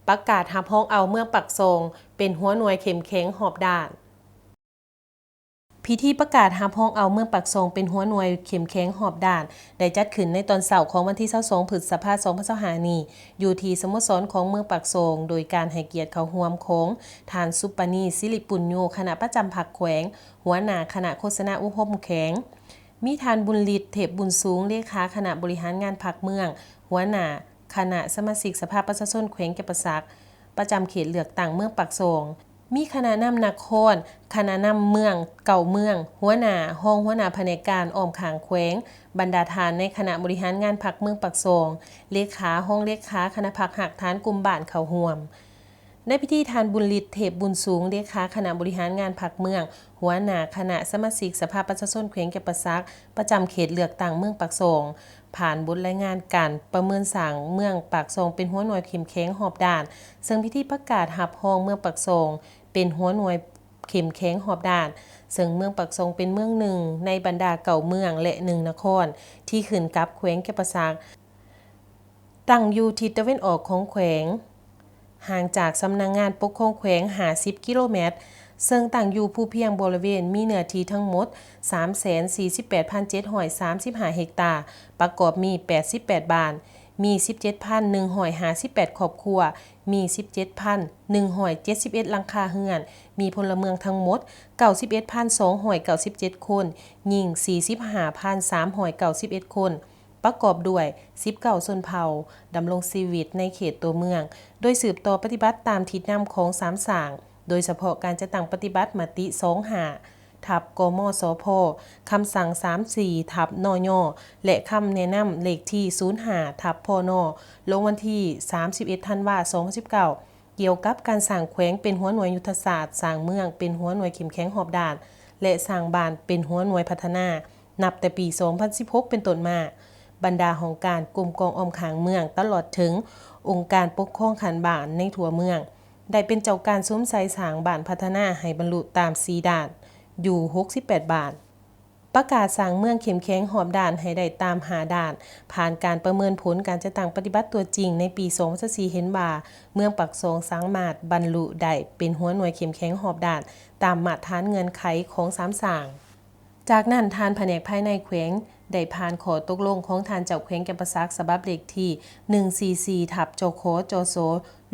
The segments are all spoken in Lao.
ປະກາດຮັບຮອງເອົາເມືອງປາກຊ່ອງເປັນຫົວໜ່ວຍເຂັ້ມແຂງຮອບດ້ານ. ພິທີປະກາດຮັບຮອງເອົາເມືອງປາກຊ່ອງເປັນຫົວໜ່ວຍເຂັ້ມແຂງຮອບດ້ານ ໄດ້ຈັດຂຶ້ນໃນຕອນເຊົ້າຂອງວັນທີຊາວສອງ ພຶດສະພາ ສອງພັນຊາວຫ້ານີ້ ຢູ່ທີ່ສະໂມສອນຂອງເມືອງປາກຊ່ອງ ໂດຍການໃຫ້ກຽດເຂົ້າຮ່ວມຂອງທ່ານ ສຸປະນີ ສິລິປຸນໂຍ ຄະນະປະຈຳພັກແຂວງ, ຫົວໜ້າຄະນະໂຄສະນາອົບຮົມແຂວງ, ມີທ່ານ ບຸນລິດ ເທບບຸນສູງ ເລຂາຄະນະບໍລິຫານງານພັກເມືອງ, ຫົວໜ້າຄະນະສະມາຊິກສະພາປະຊາຊົນແຂວງຈຳປາສັກ ປະຈຳເຂດເລືອກຕັ້ງເມືອງປາກຊ່ອງ, ມີຄະນະນຳນະຄອນ, ຄະນະນຳເມືອງ ເກົ້າເມືອງ, ຫົວໜ້າ, ຮອງຫົວໜ້າພະແນກການອ້ອມຂ້າງແຂວງ, ບັນດາທ່ານໃນຄະນະບໍລິຫານງານພັກເມືອງປາກຊ່ອງ, ເລຂາ, ຮອງເລຂາຄະນະພັກຮາກຖານກຸ່ມບ້ານເຂົ້າຮ່ວມ. ໃນພິທີ ທ່ານ ບຸນລິດ ເທບບຸນສູງ ເລຂາຄະນະບໍລິຫານງານພັກເມືອງ, ຫົວໜ້າຄະນະສະມາຊິກສະພາປະຊາຊົນແຂວງຈຳປາສັກ ປະຈຳເຂດເລືອກຕັ້ງເມືອງປາກຊ່ອງ ຜ່ານບົດລາຍງານການປະເມີນສ້າງເມືອງປາກຊ່ອງເປັນຫົວໜ່ວຍເຂັ້ມແຂງຮອບດ້ານ, ເຊິ່ງພິທີປະກາດຮັບຮອງເມືອງປາກຊ່ອງເປັນຫົວໜ່ວຍເຂັ້ມແຂງຮອບດ້ານ, ເຊິ່ງເມືອງປາກຊ່ອງເປັນເມືອງໜຶ່ງໃນບັນດາເກົ້າເມືອງ ແລະ ໜຶ່ງນະຄອນ ທີ່ຂຶ້ນກັບແຂວງຈຳປາສັກ. ຕັ້ງຢູ່ທິດຕາເວັນອອກຂອງແຂວງ, ຫ່າງຈາກສຳນັກງານປົກຄອງແຂວງຫ້າສິບກິໂລແມັດ, ເຊິ່ງຕັ້ງຢູ່ພູພຽງບໍລິເວນ ມີເນື້ອທີ່ທັງໝົດສາມແສນສີ່ສິບແປດພັນເຈັດຮ້ອຍສາມສິບຫ້າເຮັກຕາ, ປະກອບມີແປດສິບແປດບ້ານ, ມີສິບເຈັດພັນໜຶ່ງຮ້ອຍຫ້າສິບແປດຄອບຄົວ, ມີສິບເຈັດພັນໜຶ່ງຮ້ອຍເຈັດສິບເອັດຫຼັງຄາເຮືອນ, ມີພົນລະເມືອງທັງໝົດເກົ້າສິບເອັດພັນສອງຮ້ອຍເກົ້າສິບເຈັດຄົນ, ຍິງສີ່ສິບຫ້າພັນສາມຮ້ອຍເກົ້າສິບເອັດຄົນ. ປະກອບດ້ວຍສິບເກົ້າຊົນເຜົ່າ ດຳລົງຊີວິດໃນເຂດຕົວເມືອງ, ໂດຍສືບຕໍ່ປະຕິບັດຕາມທິດນຳຂອງສາມສ້າງ, ໂດຍສະເພາະການຈັດຕັ້ງປະຕິບັດມະຕິສອງຫ້າ ທັບ ກມສພ, ຄຳສັ່ງສາມສີ່ ທັບ ນຍ ແລະ ຄຳແນະນຳເລກທີສູນຫ້າ ທັບ ພນ ລົງວັນທີສາມສິບເອັດ ທັນວາ ສອງພັນສິບເກົ້າ ກ່ຽວກັບການສ້າງແຂວງເປັນຫົວໜ່ວຍຍຸດທະສາດ, ສ້າງເມືອງເປັນຫົວໜ່ວຍເຂັ້ມແຂງຮອບດ້ານ ແລະ ສ້າງບ້ານເປັນຫົວໜ່ວຍພັດທະນາ ນັບແຕ່ປີສອງພັນສິບຫົກເປັນຕົ້ນມາ, ບັນດາຫ້ອງການກົມກອງອ້ອມຂ້າງເມືອງ ຕະຫຼອດເຖິງອົງການປົກຄອງຂັ້ນບ້ານໃນທົ່ວເມືອງ ໄດ້ເປັນເຈົ້າການສຸມໃສ່ສ້າງບ້ານພັດທະນາໃຫ້ບັນລຸຕາມສີ່ດ້ານ ຢູ່ຫົກສິບແປດບ້ານ. ປະກາດສ້າງເມືອງເຂັ້ມແຂງຮອບດ້ານໃຫ້ໄດ້ຕາມຫ້າດ້ານ, ຜ່ານການປະເມີນຜົນການຈັດຕັ້ງປະຕິບັດຕົວຈິງໃນປີສອງພັນຊາວສີ່ ເຫັນວ່າ ເມືອງປາກຊ່ອງສາມາດບັນລຸໄດ້ເປັນຫົວໜ່ວຍເຂັ້ມແຂງຮອບດ້ານ ຕາມມາດຖານເງື່ອນໄຂຂອງສາມສ້າງ. ຈາກນັ້ນ ທ່ານພະແນກພາຍໃນແຂວງໄດ້ຜ່ານຂໍ້ຕົກລົງຂອງທ່ານເຈົ້າແຂວງຈຳປາສັກ ສະບັບເລກທີໜຶ່ງສີ່ສີ່ ທັບ ຈຂ ຈສ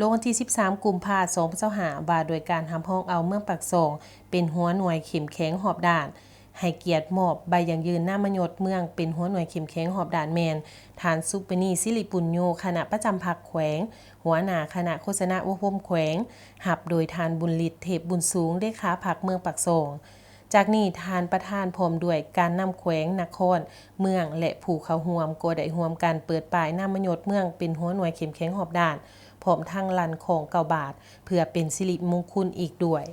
ລົງວັນທີສິບສາມ ກຸມພາ ສອງພັນຊາວຫ້າ ວ່າດ້ວຍການຮັບຮອງເອົາເມືອງປາກຊ່ອງເປັນຫົວໜ່ວຍເຂັ້ມແຂງຮອບດ້ານ. ໃຫ້ກຽດມອບໃບຢັ້ງຢືນນາມມະຍົດເມືອງເປັນຫົວໜ່ວຍເຂັ້ມແຂງຮອບດ້ານແມ່ນ ທ່ານ ສຸປະນີ ສິລິປຸນໂຍ ຄະນະປະຈຳພັກແຂວງ, ຫົວໜ້າຄະນະໂຄສະນາອົບຮົມແຂວງ, ຮັບໂດຍທ່ານ ບຸນລິດ ເທບບຸນສູງ ເລຂາພັກເມືອງປາກຊ່ອງ. ຈາກນີ້ ທ່ານປະທານພ້ອມດ້ວຍການນຳແຂວງ, ນະຄອນ, ເມືອງ ແລະ ຜູ້ເຂົ້າຮ່ວມກໍໄດ້ຮ່ວມກັນເປີດປ້າຍນາມມະຍົດເມືອງເປັນຫົວໜ່ວຍເຂັ້ມແຂງຮອບດ້ານ, ພ້ອມທັງລັ່ນຄ້ອງເກົ້າບາດ ເພື່ອເປັນສິລິມຸງຄຸນອີກດ້ວຍ.